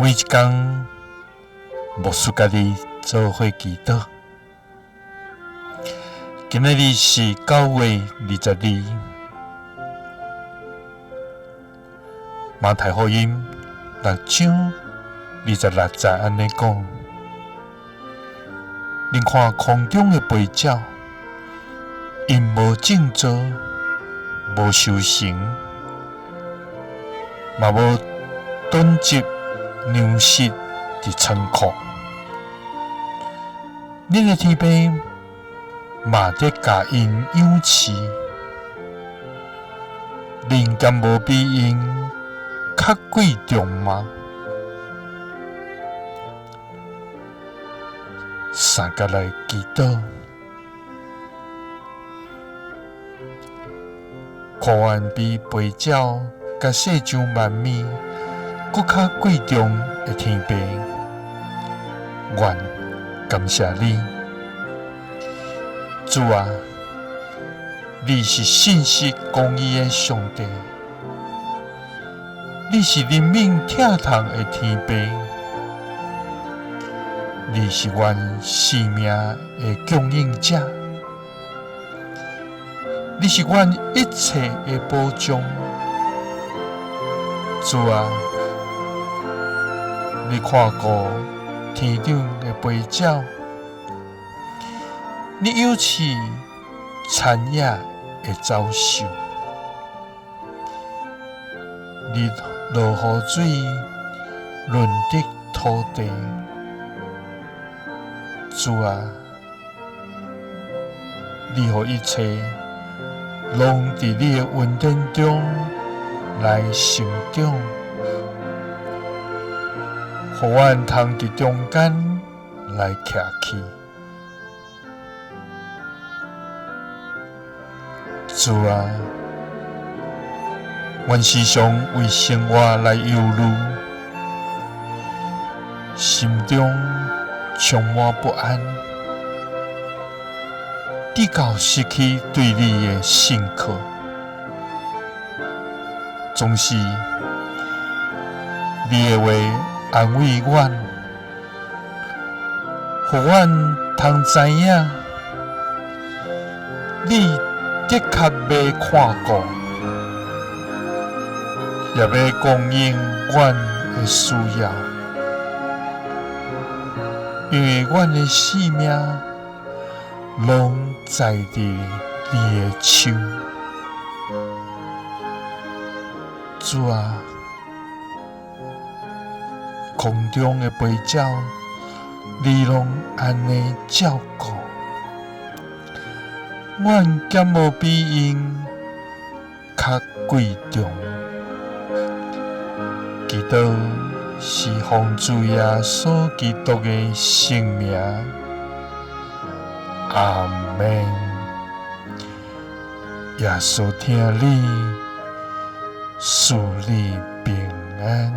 每一工，牧師佮你做伙祈禱。今仔日是9月22，馬太福音6章26節按呢講：恁看空中的飛鳥，𪜶無種稻，無收成，嘛無囤積糧食佇倉庫。恁的天父嘛咧共𪜶養飼，恁敢無比𪜶較貴重嗎？三佮來祈禱，看阮比飛鳥佮世上萬物閣較貴重的天父，阮感謝你，主啊，你是信實公義的上帝，你是憐憫疼痛的天父，你是阮生命的供應者，你是阮一切的保障。主啊，你看顧天頂的飛鳥，你養飼田野的走獸，你落雨水潤澤土地。主啊，你予一切攏佇你的恩典中來成長，予阮通佇中間來徛起。主啊，阮時常為生活來憂慮，心中充滿不安，直到失去對你的信靠。總是你的話安慰阮，予阮通知影，你的確欲看顧，也欲供應阮的需要，因為阮的性命攏在佇你的手。主啊，空中的飛鳥，你攏按呢照顧，阮敢無比𪜶較貴重？祈禱是奉主耶穌基督的聖名，阿們。耶穌疼你，賜你平安。